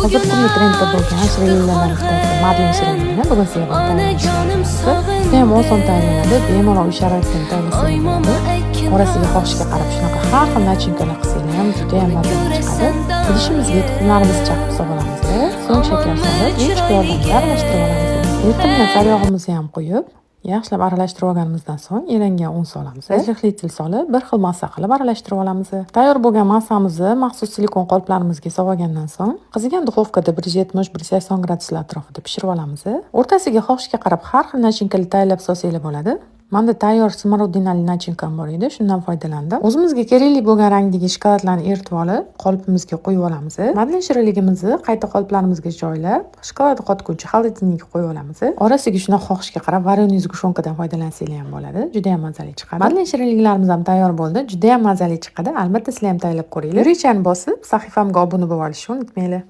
Hozir kunni trendda bo'lgan shirinliklardan bittasi madlen shirinligini bugun sizlar bilan Onajonim. Tayyorlaymiz. Judayam oson tayyorlanadi, bemalol uy sharoitida ham tayyorlasangiz bo'ladi. Orasiga xohishga qarab shunaqa har xil начинка lar qilsanglar ham judayam mazali chiqadi. Idishimizga tuxumlarimizni chaqib solib olamiz. So'ng shakar solib, вилочка yordamida aralashtirib olamiz. Eritilgan saryog'imizni ham quyib, yaxshilab aralashtirib olganimizdan so'ng elangan un solamiz. Разрыхлитель solib, bir xil massa qilib aralashtirib olamiz. Tayyor bo'lgan massamizni maxsus silikon qoliplarimizga solib olgandan so'ng qizigan duxovkada 170-180 graduslar atrofida pishirib olamiz. O'rtasiga xohishga qarab har xil начинка lar tayyorlab solsanglar bo'ladi. Manda tayyor смородина li начинка m bor edi, shundan foydalandim. O'zimizga kerakli bo'lgan rangdagi shokoladlarni eritib olib, qolipimizga quyib olamiz. Madlen shirinligimizni qayta qoliplarimizga joylab, shokolad qotguncha холодильник ka qo'yib olamiz. Orasiga shunaqa xohishga qarab вареный сгущёнка dan foydalansanglar ham bo'ladi. Juda ham mazali chiqadi. Madlen shirinliklarimiz ham tayyor bo'ldi. Juda ham mazali chiqadi. Albatta sizlar ham tayyorlab ko'ringlar. Yurakchani bosib, sahifamga obuna bo'lib olishni unutmanglar.